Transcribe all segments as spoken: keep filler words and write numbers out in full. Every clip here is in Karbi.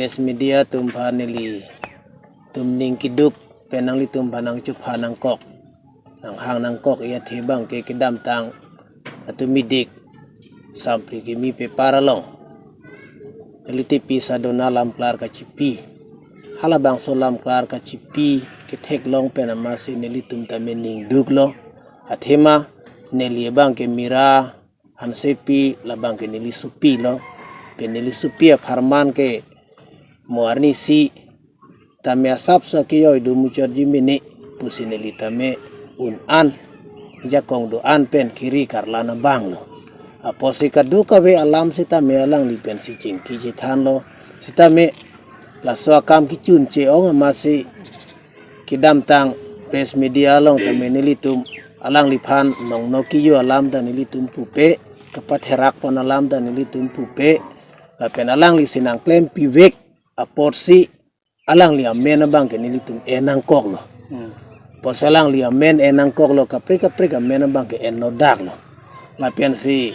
Press media atum aphan nelitum ning keduk pen nanglitum aphan nangchepha nangkok, nanghang nangkok, iya athe abang ke kedamtang atum idik sampri kimi paper along neli T P Sadona lam klar kachipi. Halabangso lam klar kachipi ketheklong pen amatsi nelitum tame ning duklo. Athema neli abang ke Mira Hansepi, labang ke neli sopilo. Pen neli sopi apharman ke mo arnisi tame asapso kejoi do muchotji mene pusi neli tame un-an, jakong do-an pen kiri karlan abanglo. Apotsi kadokave alam sitame alangli pensi chingki chethanlo. Sitame laso akam kechun che-ong amatsi kedamtang press media along tame nelitum alangliphan nongno keyo alam ta nelitum pupe, kapatherak pon alam ta nelitum pupe, lapen alangli si nangklempivek apotsi alangli amen abang ke nelitum en nangkoklo. Hmm. Apotsi alangli amen en nangkoklo, kaprek kaprek amen abang ke en nodaklo. Lapensi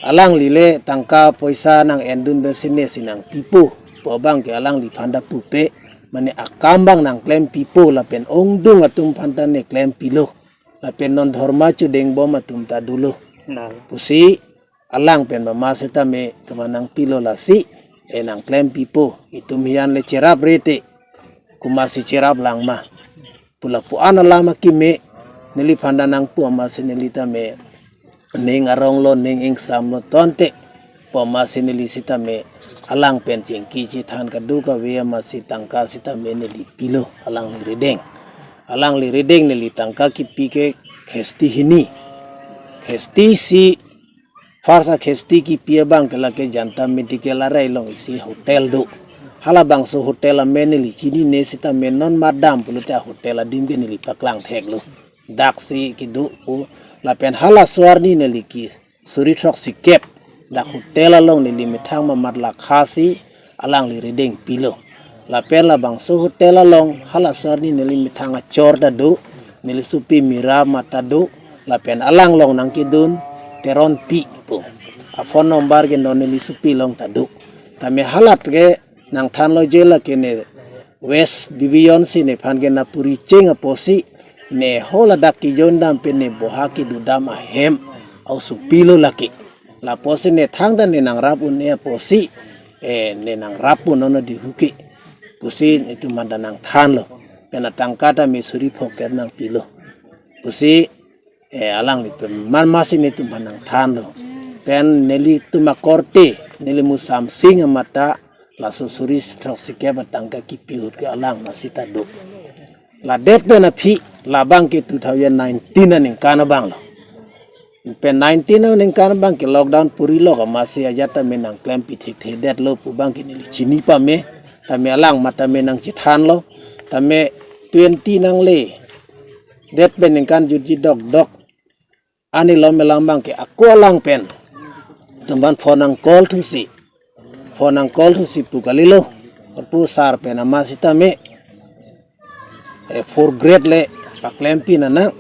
alangli le tangka poisa nang-endun pensi ne si nangpipo pu abang ke alangliphan ta pupe, mane akam abang nangklempipo lapen ongdung atum aphan ta ne klempilo. Lapen non dhorma chodengbom atum ta dolo. Nah. Pusi alang pen mama sitame teman nangpilo lasi, eh, nangklempipo, itum hiyan le cherap rete, komatsi cherap lang ma pu lapu-an alam akeme neliphan ta nangpu amatsi neli tame ning aronglo, ning ingsamlo, tangte pu amatsi neli sitame alang pen chingki chethan kadokave amatsi tangka sitame neli pilo alangli rideng. Alangli rideng neli tangka kipi ke khesti hini. Khesti isi, first akhesti kipi abang ke lake Janta Medical arai along isi hotel do. Halabangso hotel amen neli chinine sitame non madam pulote ahotel adim ke neli paklang theklo. Daksi kedo pu, lapen halaso arni neli ke suri throksi kep dak hotel along neli methang mamat lakha si alangli rideng pilo. Lapen labangso hotel along halaso arni neli methang achor ta do, neli sopi Mira amat ta do, lapen alang along nangkedun Teronpi pu aphone number ke non neli sopi along ta do. Tame halat ke nangthanlo je lake ne West Division si nephan ke nangpuri cheng apotsi ne ho ladak kejondam pen ne boha kedodam ahem a-osopi lo lake. Lapotsi ne thangta ne nangrap un-e apotsi, eh, ne nangrap un-e non dihuke pusi netum aphan ta nangthanlo. Pen atangka tame suri phokep nangpilo pusi, eh, alangli pen man masi netum aphan nangthanlo. Pen nelitum akorte, neli Musam Sing amat ta laso suri throksi kep atangka kipi ahut ke alang masi ta do. Ladet pen aphi labang ke two thousand nineteen aningkan abanglo. Pen nineteen aningkan abang ke lockdown puri lok amatsi ajat tame nangklempi thekthedetlo pu abang ke neli chini pame, tame alang amat tame nangchethanlo. Tame twenty nangle det pen ningkan jutji dokdok ani lom elang abang ke ako alang pen tum aphan phone nang call thusi, phone nang call thusi pu kalilo. Arpu sar pen amat sitame, eh, four grade le paklempi nanang,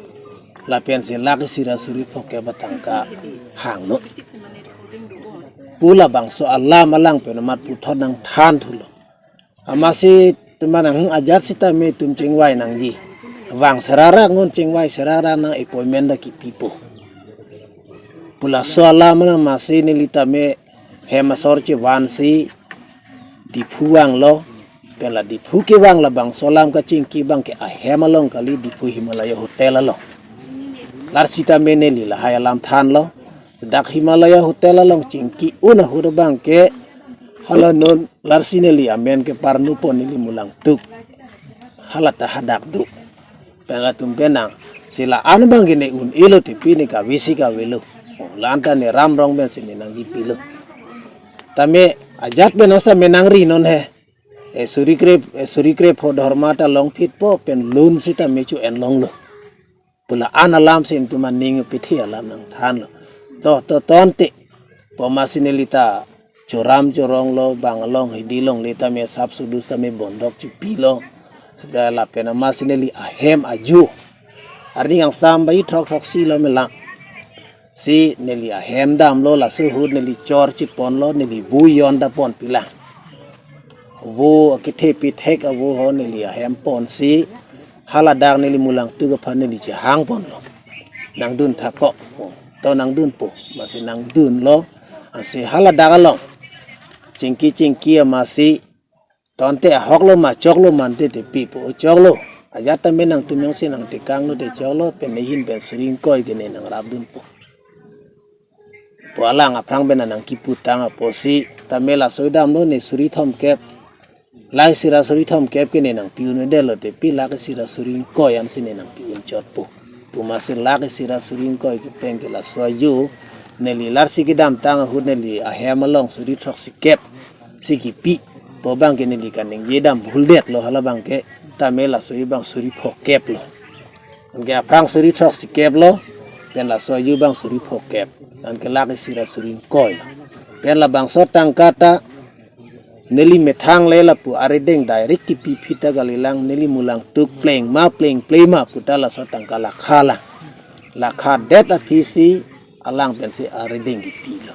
lapensi lake sira suri phokep atangka hangno pu labangso alam alang pen amat puthot nangthan thulo. Amatsi teman nang ajat sitame itum chingvai nangji. Vang serara ngun chingvai serara nang appointment ta kipipo pu laso alam amatsi neli tame hem asor chevansi Diphu vanglo. Pen la Diphu kevang labangso alam kachingki abang ke ahem along kali, Diphu Himalaya Hotel along. Lar sitame neli lahai alam thanlo. Dak Himalaya Hotel along chingki un ahut abang ke hala non larsi neli amen ke parnu pon neli mulang tuk. Hala ta hadak do. Pen latum pen nangsi la-an abang ke ne un-elo, T P ne kavisi kavelo. La-an ta ne Ram Rong pensi ne nangkipilo. Tame ajat pen osa me nangri non he. Eh, suri krep, eh, suri krep ho dhorma ta longphitpo pen lun sitame chu en longlo pu la-an alamsi netum aning pithi alam nangthanlo. To, to, tangte pu amatsi neli ta choram choronglo, bang along hidi longle tame sap sudus tame bondok chipilo. Seta lapen amatsi neli ahem ajo arni kangsam bai throk throksi lo melang si neli ahem damlo, laso ahut neli chor chiponlo, neli vui jon ta ponpilang. vo akethe pithek avo ho neli ahem ponsi haladak neli mulangtuk aphan neli chehang ponlo. Nangdun thakok. To nangdunpo. Amatsi nangdunlo. Ansi haladak along chingki chingki amatsi tangte ahoklo ma choklo mante te pipo choklo. Ajat tame nangtum jongsi nangtekanglo te choklo, pen ne ahin pen suri ingkoi ke ne nangrapdunpo pu alang aphrang pen nangkiputang apotsi tame laso damlo, ne suri thomkep. Lake isi ra suri thomkep ke ne nangpi-un-edetlo te pi lake isi ra suri ingkoi ansi ne nangpi-un chotpo. Pu amatsi lake isi ra suri ingkoi ke pen ke laso ajo neli larsi kedamtang ahut neli ahem along suri throksikep si kipi pu abang ke neli kaningje dam bhuldetlo, halabang ke tame laso ajo abang suri phokep lo. Anke aphrang suri throksikep lo, pen laso ajo abang suri phokep. Anke lake isi ra suri ingkoi lo. Pen labangso atangka ta neli methang le lapu arideng direct kipi aphi ta kalilang, neli mulangtuk plengma plengple ma puta laso atangka lakha lang. Lakhadet aphisi alang pensi arideng kipilo.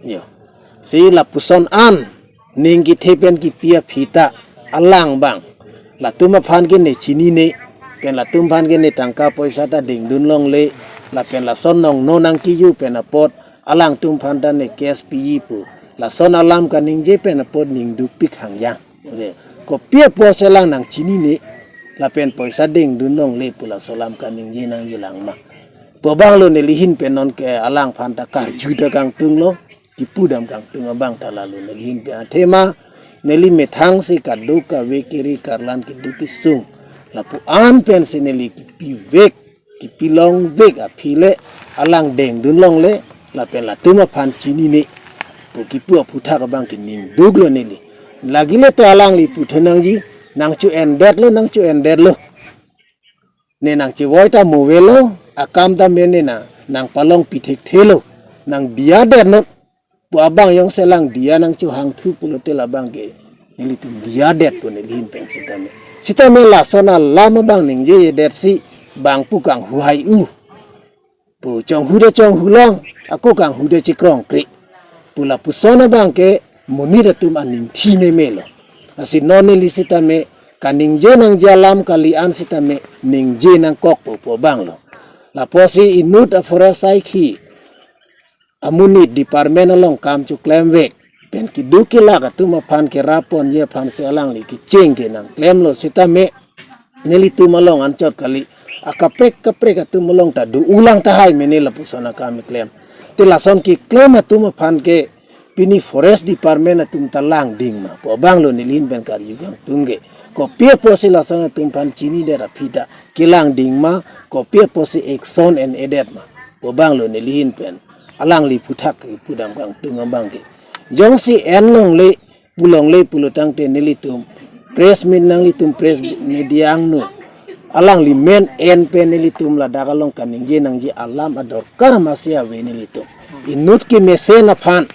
Yo. Si lapuson an ning kethe pen kipi aphi ta alang abang latum aphan ke ne chinine, pen latum aphan ke ne tangka poisa ta dengdun longle, lapen lason nongno nangkiju pen apot alangtum aphan ta ne case piji pu lason alam kaningje pen apot ning dukpik hangjang. Kopi apotsi alang nangchinine, lapen poisa dengdun longle pu laso alam kaningje nangjilang ma pu abang lo neli ahin pen non ke alangphan ta karju ta kangtunglo, kipu dam kangtung abang ta lalo neli ahin pen. Athema neli methang si kadokave kiri karlan keduk kesung lapu an pensi neli kipivek, kipilongvek aphi le alang dengdun longle, lapen latum aphan chinine pu kipu aphuthak abang ke ning duklo neli. Lake le to alangli puthu nangji, nangcho-endetlo, nangcho-endetlo. Ne nangchevoi ta mo avelo, akam ta mene na nangpalongpi thekthelo, nangdiyadet non pu abang jongsi alang diya nangchohangthu pulote labang ke nelitum diyadetpo neli ahin pen sitame. Sitame lason alam abang ningjejedetsi bang pu kanghuhai-u pu, chonghu de chonghu long, ako kanghu de chikrongkre pu lapuson abang ke monit atum aningthi memelo. Lasi non neli sitame kaningje nangji alam kali an sitame ningje nangkokpo pu abang lo. Lapusi inut a-forest asaikhi amonit department along kam choklemvek pen keduk kelak atum aphan kerap ponji aphansi alangli kecheng ke nangklemlo sitame nelitum along anchot kali, akaprek kaprek atum along ta do-ulang tahai mene lapuson akam keklem. Te lason keklem atum aphan ke pini forest department atum ta langding ma pu abang lo neli ahin pen karju kangtung ke. Kopi apotsi lason atum aphan chinidet aphi ta kelangding ma, kopi apotsi action en-edet ma pu abang lo neli ahin pen alangli aphuthak kipu dam kangtung abang ke. Jongsi en longle, pu longle pulo tangte nelitum press meet, nanglitum press media angno alangli men en pen nelitum ladak along kaningje nangji alam adorkar amatsi ave nelitum. Inut kemesen aphan,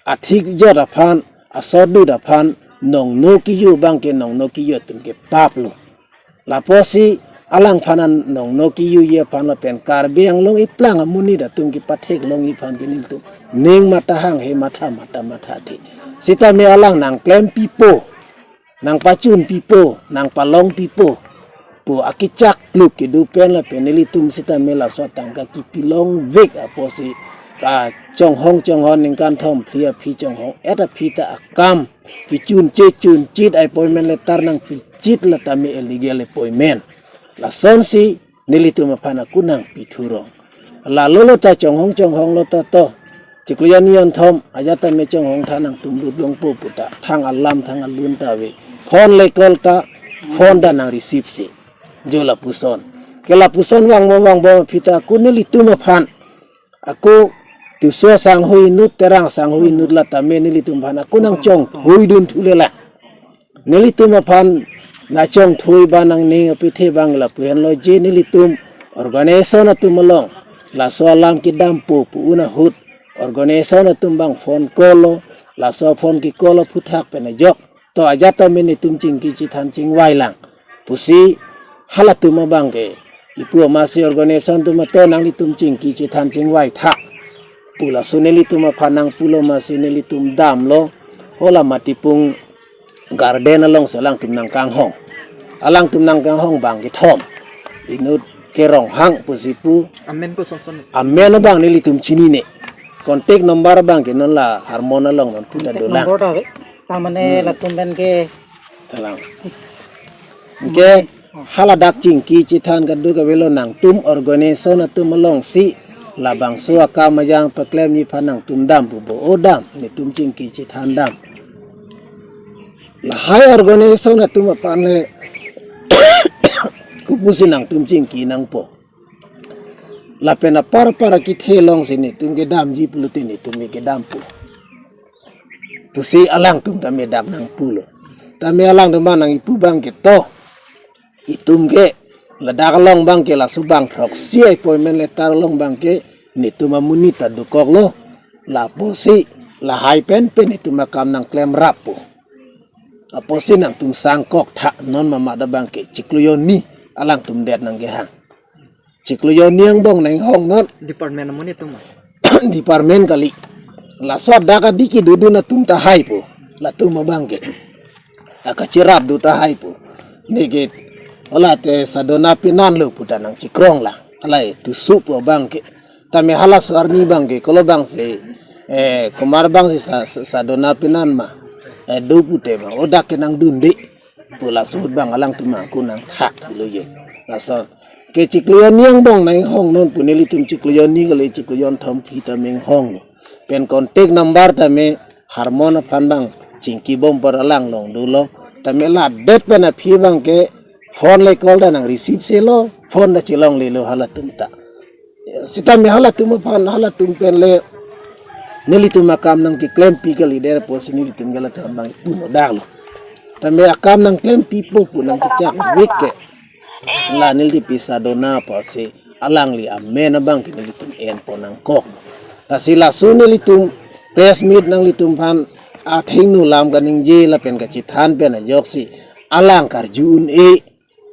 athik jot aphan, asodut aphan nongno kiju abang ke nongno kiju atum ke pap lo. Lapusi alangphan an nongno kijuji aphan lapen Karbi Anglong iplang amonit atum kepathek longji aphan ke nelitum ning matha hanghe, matha matha mathathe. Sitame alang nangklempipo, nangpachunpipo, nangpalongpipo pu akechak kluk kedo pen lapen nelitum sitame laso atangka kipilongvek apotsi kachonghong chonghon ningkan thom phli aphi chonghong-et aphi ta akam kechunche chunchit appointment letter nangpichit, la tame illegal appointment. Lasonsi nelitum aphan ako nangpithurong. Lalo lo ta chonghong chonghong lo ta to. Chiklo jon jon thom ajat tame chonghong tha nangtum lut longpo pu ta thang alam thang alun ta ave. Phone le call ta, phone ta nang receive si. Jo lapuson. Ke lapuson vangbom vangbom aphi ta ako nelitum aphan, ako Tisso sangho inut, Terang sangho inut la tame nelitum aphan ako nangchongthuidun thu lela. Nelitum aphan nangchongthui ba nangning apethe abang lapu henlo je nelitum organization atum along laso alam kedampo pu-un ahut organization atum abang phone call lo, laso phone ke-call aphuthak pen ajok to ajat tame netum chingki chethan chingvai lang pusi halatum abang ke kipu amatsi organization atum ato nanglitum chingki chethan chingvai tha pu laso nelitum aphan nangpulo amatsi nelitum damlo, hala Matipung Garden alongsi alangtum nangkanghong. Alangtum nangkanghong bang kethom. Inut ke Ronghang pusi pu. Amen ko sonson. Amen abang nelitum chinine. Contact number abang ke non la Harmon along non puta dolang. Number ta ave. Ta mane Hmm. latum pen ke Talang. Ke haladak chingki chethan kadokave lo, nangtum organization atum alongsi labangso akam ajang paklemji aphan nangtum dam pu bo, o dam, netum chingki chethan dam. Lahai organization atum aphan le kopusi nangtum chingki nangpo. Lapen apar apar akethe alongsi netum kedamji pulote netum ke kedampo pusi alangtum tame dak nangpulo. Tame alangtum nang-ipu abang ke to. Itum ke ladak along abang ke laso bang throksi appointment letter along abang ke netum amonit ta dokoklo. Lapusi lahai pen pen netum akam nangklem rappo. Apotsi nangtum sangkok tha, non mamat abang ke chiklo jonni alangtum det nangkehang. Chiklo jonni angbong nanghong non. Department amonit atum ma? Department kali. Laso dak adi kedodun atum ta haipo. Latum abang ke. Akacherap do ta haipo. Neke. Ola te Sadona Penan lo puta nangchekrong la. Alai tusup abang ke. Tame halaso arni abang ke. Kolo abang si. Eh, Kumar abang si sa, sa, Sadona Penan ma. Eh, do pute ma. O dak ke nangdunde. Pu laso ahut abang alangtum angku nangthak lo jo. Laso ke chiklo jonni angbong nanghong non pu nelitum chiklo jonni kali chiklo jonthom pi ta menghong lo. Pen contact number tame Harmon aphan abang chingki bom apor alang along dolo. Tame ladet pen aphi abang ke phone le call ta nang receive se lo. Phone ta chelongle lo halatum ta. Sitame halatum aphan, halatum pen le nelitum akam nangkeklempi kalidet apotsi nelitum ke latum abang pun odaklo. Tame akam nangklempipo pu nangkechak vek ke. La neli P. Sadona apotsi alangli amen abang ke nelitum enpo nangkok. Lasi laso nelitum press meet nanglitum aphan athengno alam kaningje lapen kachethan pen ajoksi alang karju un-e.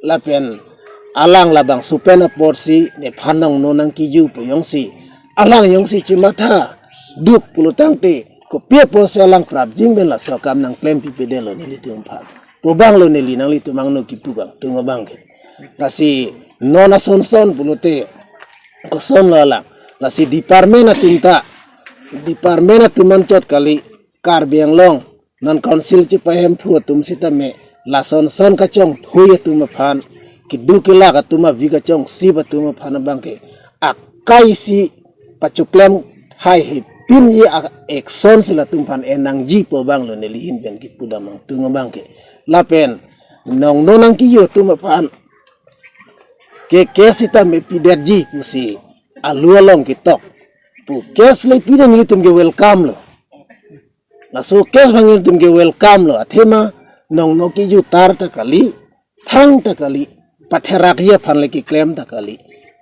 Lapen alang labangso pen apotsi nephan nongno nangkiju pu jongsi alang jongsi chematha duk pulo tangte kopi apotsi alang prapjin pen laso akam nangklempipedetlo nelitum aphan. Ko abang lo neli nanglitum angno kipu kangtung abang ke. Lasi non asonson pulote kosonlo alang. Lasi department atum ta, department atum anchot kali Karbi Anglong non council chepahemphu atum sitame lasonson kachongthui atum aphan, keduk kelak atum avi kachongsip atum aphan abang ke akai si pachoklem hai hepinji a-action si latum aphan en nangji pu abang lo neli ahin pen kipu dam angtung abang ke. Lapen nongno nangkiju atum aphan ke case sitame pidetji pusi alu along ketok pu case le pide nelitum ke welcome lo. Laso case abang nelitum ke welcome lo, athema nongno kiju tar ta kali, thang ta kali, patherakji aphan le keklem ta kali.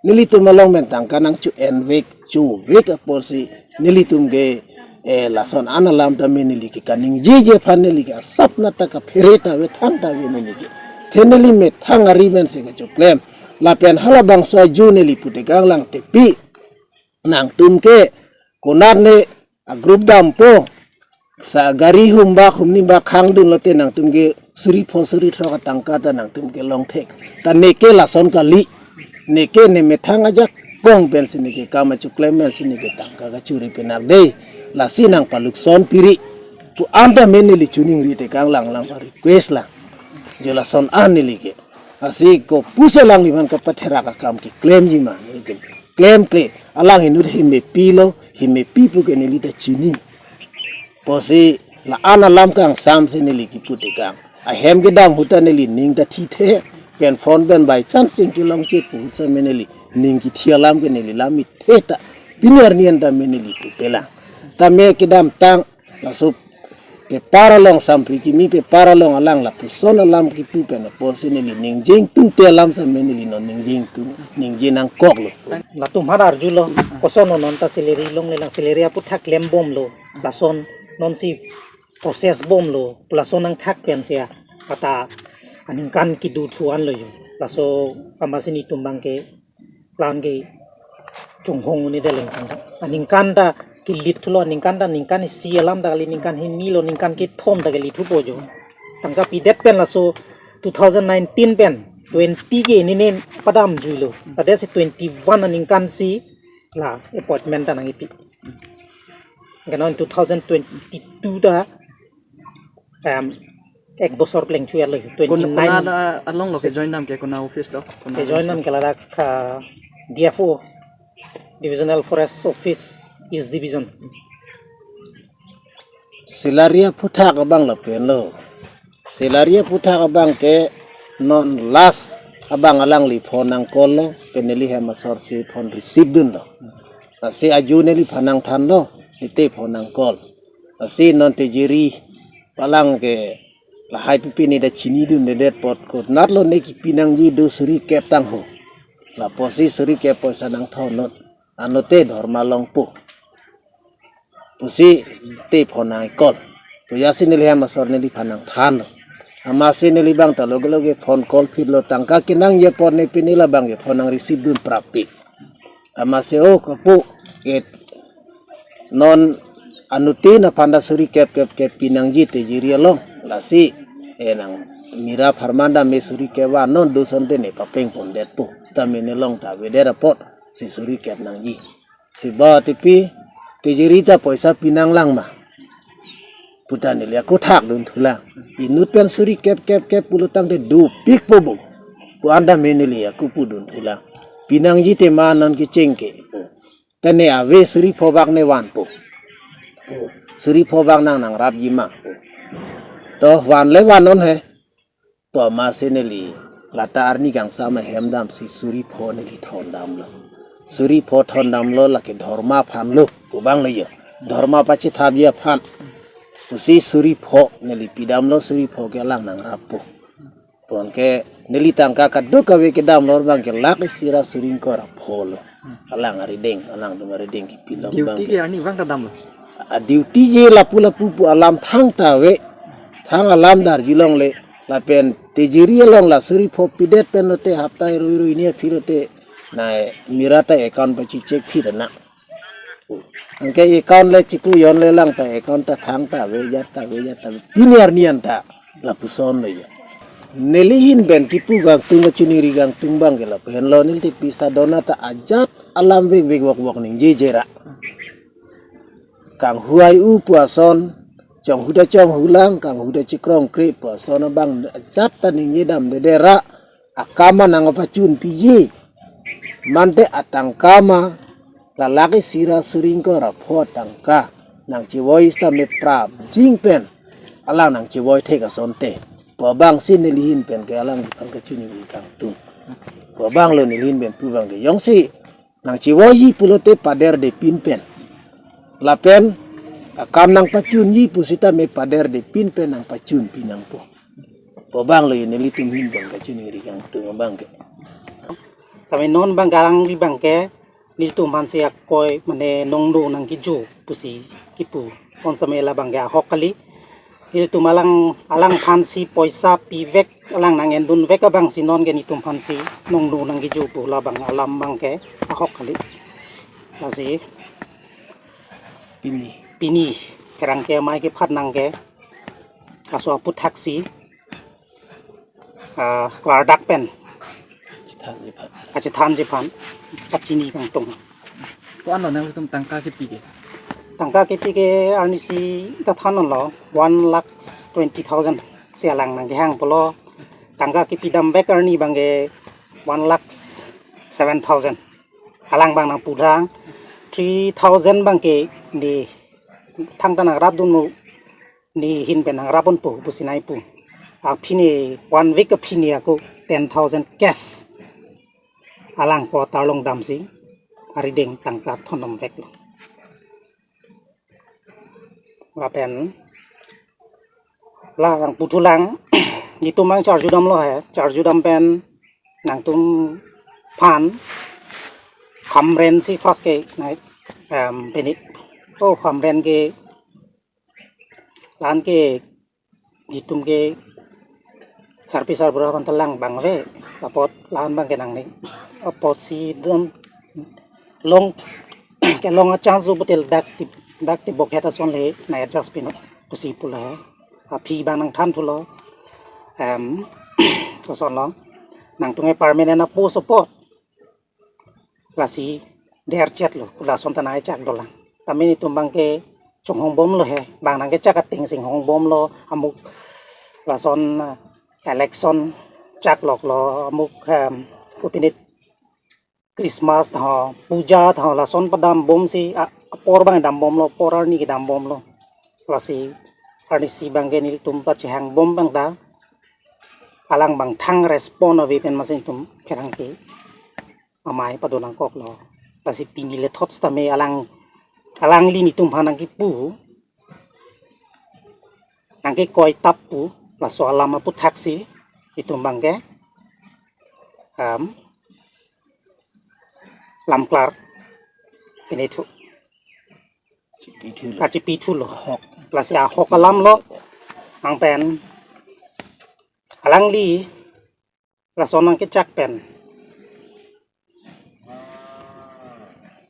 Nelitum along pen tangka nangchu-en vek, chu vek apotsi nelitum ke, eh, lason an alam tame neli ke kaningjeje aphan neli ke asapna ta kaphere ta ave, thang ta ave neli ke. The neli methang ari pen si kachoklem. Lapen halabangso ajo neli pute kanglang tepi. Nangtum ke konat ne a group dampo, sa gari hum bak hum ni bak khangdun lote nangtum ke suri pho suri throk atangka ta nangtum ke longthek. Ta neke lason kali, neke ne methang ajakong pensi neke kam achoklem pensi neke tangka kachuri penak dei. Lasi nangpalukson piri pu anta men neli chuningri tekang lang lang pa request lang. Jo lason an neli ke. Lasi kopusi alangliphan kapatherak akam keklemji ma neli ke. Klemkle, alang inut hemepi lo, hemepi pu ke neli ta chini. Pusi la-an alam kangsamsi neli kipu tekang. Ahem kedam ahut ta neli ning ta thithe, pen phone pen by chance chingki longchit pu ahut same neli ning kithi alam ke neli lam ithe ta. Pini arni an tame neli pupelang. Tame kedamtang, laso paper along sampri kimi paper along alang lapuson alam kipu pen apotsi neli ningje ingtungte alam same neli non ningje ingtung, ningje nangkoklo. Latum aphan arjulo, koson non ta salary longlelang, salary aphuthak klembomlo, lason nonsi process bomlo, lason nangthak pensi ata aningkan kedo thu anlo jo. Laso amatsi netum abang ke plan ke chonghong un-e det lengkang ta. Aningkan ta kelit thulo, aningkan ta ningkan isi alam ta kali, ningkan hini lo, ningkan kethom ta kelit thupo jo. tangka pidet pen laso two thousand nineteen pen twenty ke nene padam juilo. Padesi twenty-one aningkan si la appointment ta nangkipi. Kano two thousand twenty-two ta, em, ek bosor plengchu lo, Kon- twenty-nine. Kona along lo ke join dam ke, kona office lo? Kona ke join office lo? Dam ke ladak, ah, D F O, Divisional Forest Office, East Division. Silaria aphuthak abang lapen lo. Silaria aphuthak abang ke non last abang alangli phone nang call lo, pen neli hem asor si phone receive dunlo. Lasi aju neliphan nangthanlo, nete phone nang call. Lasi non Tejiri alang ke lahai pipi ne ta chinidundedet apot, konatlo ne kipi nangji, do suri kep tangho. Lapusi suri kep poisa nangthonnon. Anlote Dharma longpo pusi te phone nang call. Pusi neli hem asor neliphan nangthanlo. Amatsi neli abang ta loge loge phone call phitlo, tangka kenangji apot ne pini labang ke phone nang receive dun prapik. Amatsi, oh, kapu, ke non anuttin aphan ta suri kep kep kep pi nangji Tejiri along. Lasi, eh, nang mira pharman ta me suri kep vannon, do asonte ne papeng pondetpo. Seta mene long ta avedet apot si suri kep nangji. Si ba tipi, Tejiri ta poisa pi nanglang ma puta neli ako thakdun thulang. Inut pen suri kep kep kep pulo tangte dopikpo bo. Ko-an ta me neli ako pudun thulang. Pi nangji te ma non kecheng ke. Te ne ave suri pho bak ne vanpo. Suri pho bak nang nangrapji ma. To vanle vannon he. To amatsi neli lata arni kangsam ahem damsi suri pho neli thondamlo. Suri pho thondamlo, lake Dharma aphanlo, pu abang lo jo. Dharma pachethapji aphan. Pusi suri pho neli pidamlo, suri pho ke alang nangrappo. Bonke neli tangka kadokave kedamlo abang ke lakh isi ra suri ingkoi ra pho lo. Alang arideng, alangtum arideng kipilo abang. Duty ke arni abang kedamlo? A duty je lapu lapu pu alam thangta ave. Thang alam darji longle. Lapen Tejiri along la suri pho pidet pen lote hapta irui irui ni aphi lote, na mira ta account pachicheck phi ra na. Anke account le chiklo jon le lang ta account ta thangta ave, jat ta ave, jat ta ave. Pini arni anta lapuson lo jo. Neli ahin pen kipu kangtung, kachiningri kangtung abang ke lapu henlo, neli te pisa dona ta ajat alam vek vek vok vok ningjeje ra. Kanghu ai-u pu ason, chonghu ta chonghu lang, kanghu ta chikrong kre pu ason abang ajat ta ningje damdedet ra, akam ma nang pachunpiji. Mante atangka ma la lakh isi ra suri ingkoi ra pho atangka nangchevoi seta me prapjin pen alang nangchevoi thek asonte. Pu abang si neli ahin pen ke alangliphan kachiningri kangtung. Pu abang lo neli ahin pen pu abang ke, jongsi nangchevoiji pulote paderdetpin pen. Lapen akam nangpachunji pusita me paderdetpin pen nangpachunpi nangpo. Pu abang lo nelitum ahin pen kachiningri kangtung abang ke. Tame non abang ke alangli abang ke nelitum aphansi akoi mane nongno nangkejo pusi kipu. Konsame labang ke ahok kali. Nelitum alang, alangphansi poisa pivek, alang nang-endunvek abangsi non ke nelitum aphansi nongno nangkejo pu labang alam abang ke ahok kali. Lasi pini, pini pherangke amei kephan nang ke, laso aphuthaksi, ah, klardak pen chethanji aphan, kachethanji aphan kachini kangtung. Ko-an lo nangtum tangka kepi ke? Tangka kepi ke arnisi ta thanlo, one lakh twenty thousand si alang nangkehang pulo. Tangka kepi damvek arni abang ke one lakh seven thousand. Alang abang nangpudang, three thousand abang ke ne thangta nangrapdunnon, ne ahin pen nangrapdunpo pusi nangpu. Aphi ne one week aphi ne ako ten thousand cash alang ko tarlong damsi arideng tangka thondamveklo. Lapen la nangputhulang, nelitum abang charju damlo he, charju dam pen nangtumphan Hamren si first ke nai, em, pini. Oh, Hamren ke la-an ke nelitum ke sarpi sarbura aphan ta lang abang ave, apot la-an abang ke nangne. Apotsi don long kelong a-chance do putel dak ti, dak ti bokhet ason le nang adjust pinon pusi pulo he. Aphi abang nangthan thulo. Em, kosonlo, nangtum ke permanent apost apot. Lasi derchet lo, lason ta nangchak dolang. Tame netum abang ke chonghong bomlo he, bang nangkechak ateng si hongbomlo, amuk lason, eh, election chak loklo, amuk, em, kopinit Christmas tho, puja tho, lason padambomsi, a, apor abang dambomlo, apor arni kedambomlo. Lasi arnisi abang ke nelitum pachehang bom abang ta, alang abang thang respond ave pen masi netum pherangke amei pado nangkoklo. Lasi pini le thot sitame alang, alangli netum aphan nangkipu, nangkekoi tap pu, laso alam aputhak si netum abang ke, em, lamklar pine thu, Chipithulo. Kachipithulo. Ahok. Lasi ahok alamlo, nang pen alangli lason nangkechak pen,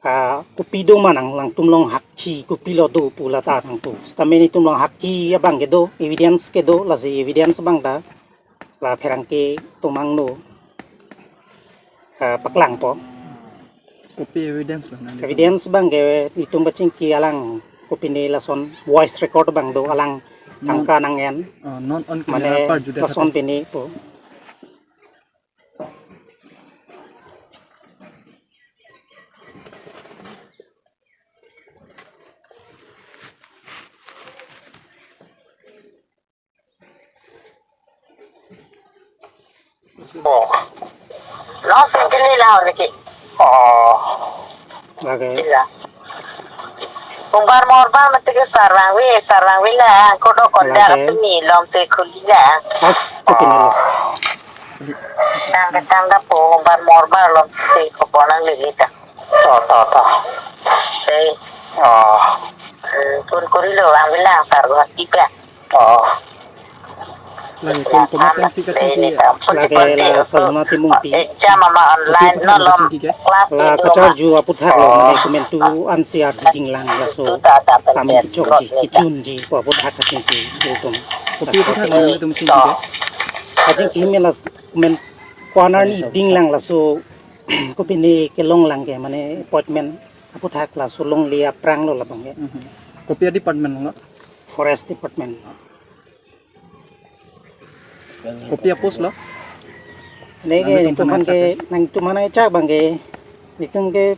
ah, kopi do ma nang, nangtum along hakhi, kopilo do pu lata nangpu. Sitame netum along hakhi abang kedo, evidence kedo, lasi evidence abang ta la pherangke atum angno, ah, paklangpo. Kopi evidence lo nang? Evidence abang ke netum kachingki alang kopine lason voice record abang do, alang tangka nang-en. Oh, non on mane camera par juda lason thate. Pine po. Oh. Long singkili la oniki. Oh. Lake. Ila. Kungbar morbar mati ke sarvangvi, sarvangvi la, kodo konda lake. Tumi lom se khuli la. As, kopine lo. Tang ketang da po, kungbar morbar lom se koponang lili ta. To, to, to. Te. Oh. Hmm, phone korilo, vangvilang sar Guwahati pen. Oh. Lake kon komat pensi kachingki ke? Lake la Salona Timungpi. Exam ama online no lom kachingki ke? Class la kacharju aputhak lo, mane komantu ansi arju dinglang laso. Kami chokji, kechunji pu aputhak kachingki, itum. Kopi aputhak lo nangtum chingki ke? Kachingki me la koman ko-an arni dinglang laso, kopine kelonglang ke, mane appointment aputhak laso longle aphrang lo labang ke. Mhm. Kopi a-department lo? Forest Department. Kopi a-post lo? Neke nangtum aphan nangtum aphan ke, nangtum aphan nangchak abang ke, netum ke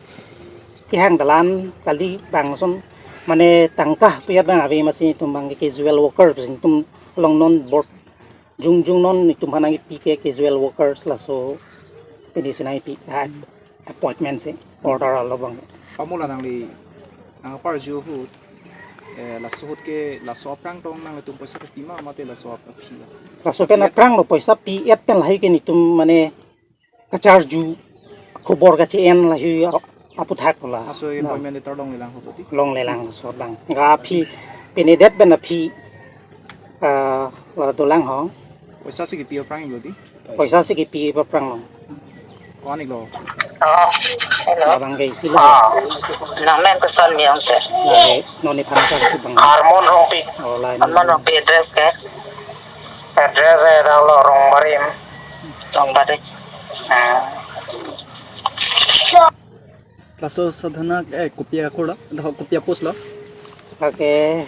kehang dalan kali bangson, mane tangka pu-et abang ave masi netum abang ke casual worker, netum along non board jongjong non netum aphan nangkipi ke casual workers laso pini si nangkipi, ah, appointment si order alo abang. Pamela nangli nangparju ahut, eh, laso ahut ke laso aphrang tong nanglitum poisa kepi ma mate laso ap-, aphi la? Laso pen aphrang lo, poisa pi-et pen lahai ke netum mane kacharju, khobor kache-en lahai a-, aputhak lo la. Laso appointment letter longlelang ahut ti? Longlelang laso abang. Ga aphi, pine det pen aphi, ah, la dolang ho. Poisa si kepi aphrang lo ti? Poisa si kepi aphrang lo. Ko-an ik lo? Oh, hello. Labang ke isi lo. Oh, nangmen koson mi ong te. Lake non nephan sa si abang. Harmon Rongpi. Oh, lain. Harmon Rongpi address ke? Address eh dang lo Rongbarim. Rongbarim. Ah. Laso Sadhana, eh, kopi akur lo, dah kopi a-post lo? Lake,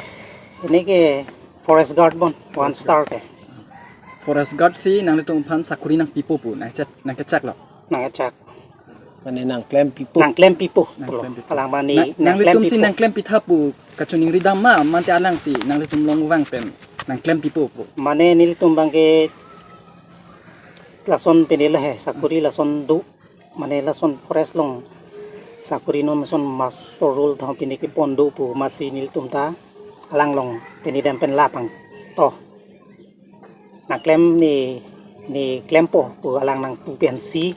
neke forest guard bon, one star ke. Forest guard si nanglitum aphan sakori nangpipo pu, nangchak, nangkechak lo? Nangkechak. Mane nangklempipo. Nangklempipo, nangklempipo. Alang mane, na-, nanglitum si nangklempipo. Nangklempi tha pu, kachoningri dam ma, mate alang si, nanglitum along vang pen, nangklempipo pu. Mane nelitum abang ke lason pine lo he, sakori lason do. Mane lason forest along sakori non lason master roll tho pine kepon do pu masi nelitum ta alang along pine dam pen lapang to. Nangklem ne, ne klempo pu alang nangpu pensi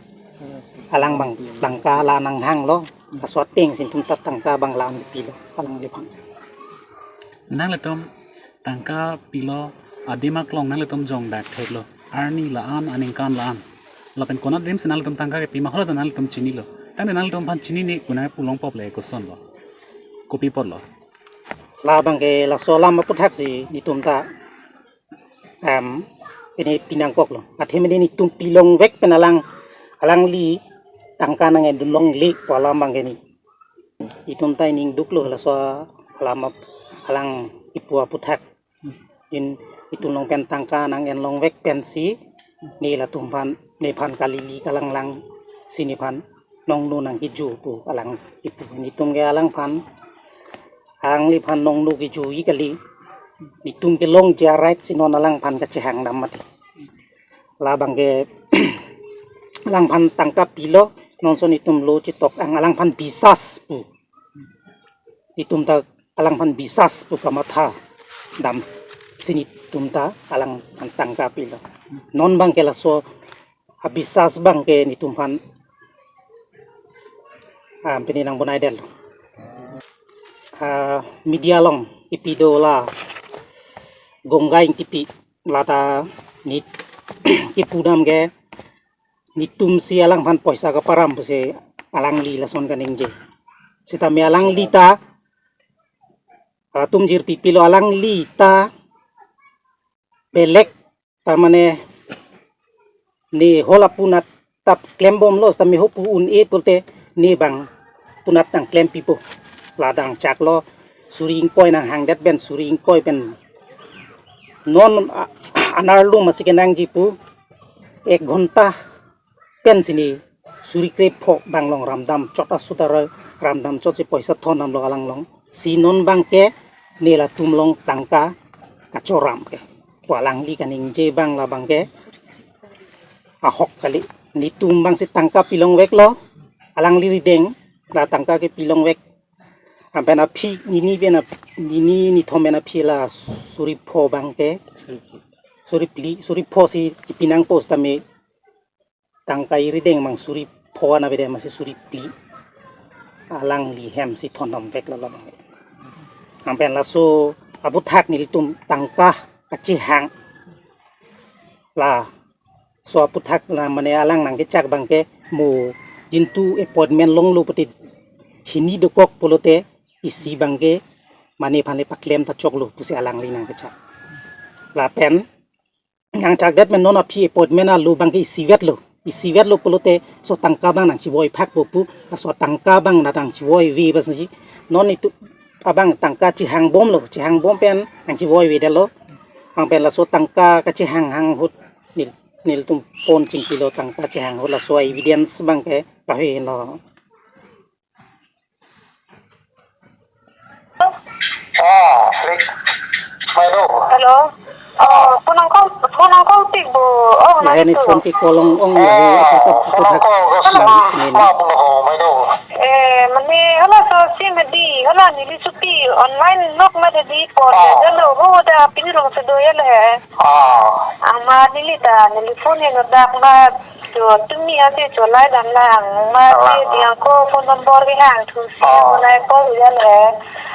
alang abang tangka la nanghang lo. Laso ateng si netum ta tangka abang la nangpilo alangliphan. Nanglitum tangka pilo adim aklong nanglitum jongdak theklo. Arni la-an, aningkan la-an. Lapen konat adim si nanglitum tangka kepi ma hala ta nanglitum chinilo. Tangte nanglitum aphan chinine pu nangpu longpo le koson lo? Kopi apot lo? Labang ke laso alam aputhak si netum ta, em, pine pinangkoklo. Athe mene netum pilongvek pen alang, alangli tangka nang-endun longle pu alam abangke ne, netum ta ning duklo, laso alam ap-, alang ipu aputhak. Jin netum along pen tangka nang-en longvek pensi ne latum aphan, nephan kali-li kalanglang si nephan nongno nangkejo pu alang ipu. Netum ke alangphan, alangliphan nongno kejoji kali. Netum kelongji a-right si non alangphan kachehang dam mati. Labangke alangphan tangka pilo, non ason netum lo chetok ang, alangphan bisas pu. Netum ta alangphan bisas pu kamatha damsi netum ta alangphan tangka pilo. Non abangke laso abisas abangke netum aphan, ah, pine nang bonai del. Ah, media along ipi do la Gongga Ingtipi, lata ne kipu dam ke netum si alangphan poisa kaparam pusi alangli lason kaningje. Sitame alangli ta, latum jirpi pilo, alangli ta belek, tar mane ne hala punat ta klembomlo, sitame ho pu un-e pulote ne abang punat nangklempipo. Ladak chaklo suri ingkoi nanghangdet pen, suri ingkoi pen non a-, anerlo masi kenangji pu, ek ghonta pensi ne suri krepho abang along ramdam chot, asut aroi ramdam chotsi poisa thondamlo alang along. Si non abangke ne latum along tangka kachoram ke pu alangli kaningje abang labangke ahok kali. Netum abangsi tangka pilongveklo, alangli rideng la tangka ke pilongvek. Anpen aphi nini pen ap-, nini nithom pen aphi la suri pho abangke, suri phli, suri pho si kipinangpo, sitame tangka irideng abang suri pho an avedet masi suri phli. Alangli hem si thondamveklo labang. Anpen laso aputhak nelitum tangka kachehang, laso aputhak la mane alang nangkechak abangke mo jintu appointment longlo pulote hini dokok pulote isi abangke mane aphan le paklem ta choklo pusi alangli nangkechak. Lapen nangchakdet pen non aphi appointment alo abangke isivetlo. Isivetlo pulote laso tangka abang nangchivoiphakpo pu, laso tangka abang nangchivoive basi. Non netum abang tangka chehangbomlo, chehangbom pen nangchivoivedetlo. Anpen laso tangka kachehang hang ahut nel-, nelitum phone chingkilo, tangka chehang ahut laso evidence abangke lahelo. Ah, please. Mai do. Hello. Oh, phone nangkong, phone nangkong tik bo. Oh, lahai nangkok. Phone tik kolong ong lahai. Oh, apa, apa, phone apa, nangkong, apa, apa, apa, apa, apa, apa, apa, mai do. Eh, mane, hala so si medi, hala neli suti online nok ma dedi pon. Ah. Jalo, ho da pini rong sedo ya le. Ah. Ama neli ta, neli phone ya no dak ma. Jo tumi ase cholai dam lang, ma, ah, si diang ko phone number ke hangthusi, ah, monai ko ya le.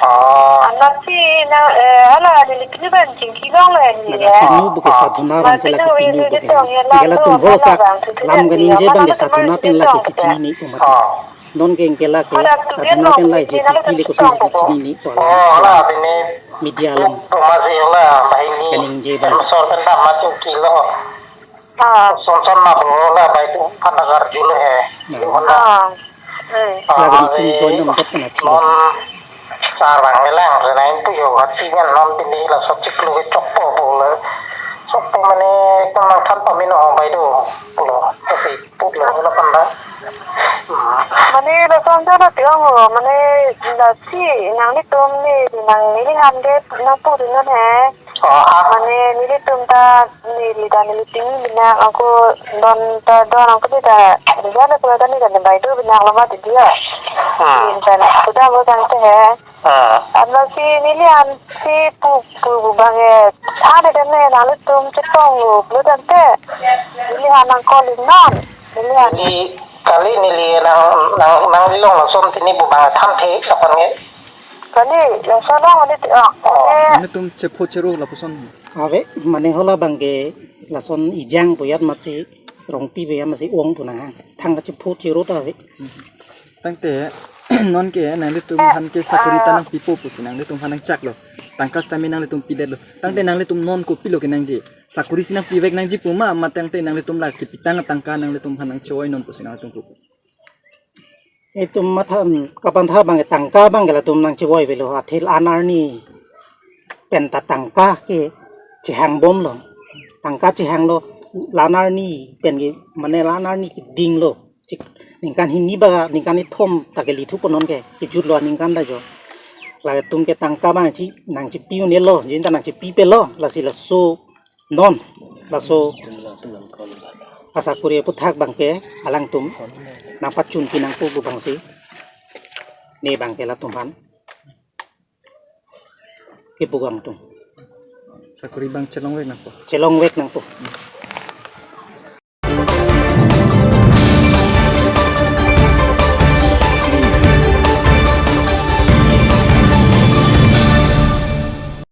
Ah. Anak si na, eh, hala neli pinu ban chingki long le ni le. Pinu buke sadhana ban sila ke pinu buke. Ikela tum hosa lam kaningje abangke sadhana pen lake kechinine pu mati. Ah. Non ke ikela ke sadhana pen lake kechinine pu alam. Oh, hala pini. Media along. Tum masih hala bahini. Kaningje abang. Sor kan dam ma chingki lo. Ah. Sonson ma bro la bai tu phan nagar jule he. Ah. Ah. Hmm. Ah, lagi di tim eh, join dong jet na chile. Non sarang melang rena itu yo hati kan non pini la sop chiklo ke chokpo bole. Chokpo mane pemang than pamino bai do. Pulo. Tapi pulo la panda. Hmm. Mane la sonson na tiang lo, mane la si nanglitum ni nang neli hande nang puri non he. Oh, ah. Mane nelitum ta neli ta neli pini binak ako don ta don ako ta rizal ko ta neli ta bai do binak lama ti dia. Hmm. Insan sudah mo tangte he. Ah. Ansi neli an si pu pu pu abangke. Ada dan ne nanglitum chetong lo pulo tangte. Neli an nang calling non. Neli an. Neli kali neli nang nang nang lilong lason pini pu abang thamthe lapan nge. Kali, lason long ane ti, ah, oh, eh. Netum chepho chero lapuson. Ave, mane hala abangke lason ejang pu ya amatsi rongpi pu ya amatsi ong pu nang hang. Thang kachepho chero ta ave. Tangte, non ke nanglitum aphan ke sakori ta nangpipo pusi nanglitum aphan nangchaklo. Tangka sitame nanglitum pidetlo. Tangte nanglitum non kopilo kenangji. sakori si nangpivek nangji pu ma, mate tangte nanglitum la kepitang atangka nanglitum aphan nangchevoi non pusi nangtum pu? Itum matha kapantha abang tangka abang ke latum nangchevoi avelo, athe la-an arni pen ta tangka ke chehangbomlo. Tangka chehanglo, la-an arni pen ke mane la-an arni kedinglo. Chik ningkan hini ba ningkan kethom ta kali thupo non ke, kejutlo aningkan ta jo. Latum ke tangka abang chi nangchepi un-elo, jin ta nangchepipelo, lasi laso non, laso asakori aputhak abang ke alangtum nangpachunpi nangpo pu abangsi ne abang ke latum aphan kepu abang tum. Sakori abang chelongvek nangpo. Chelongvek nangpo.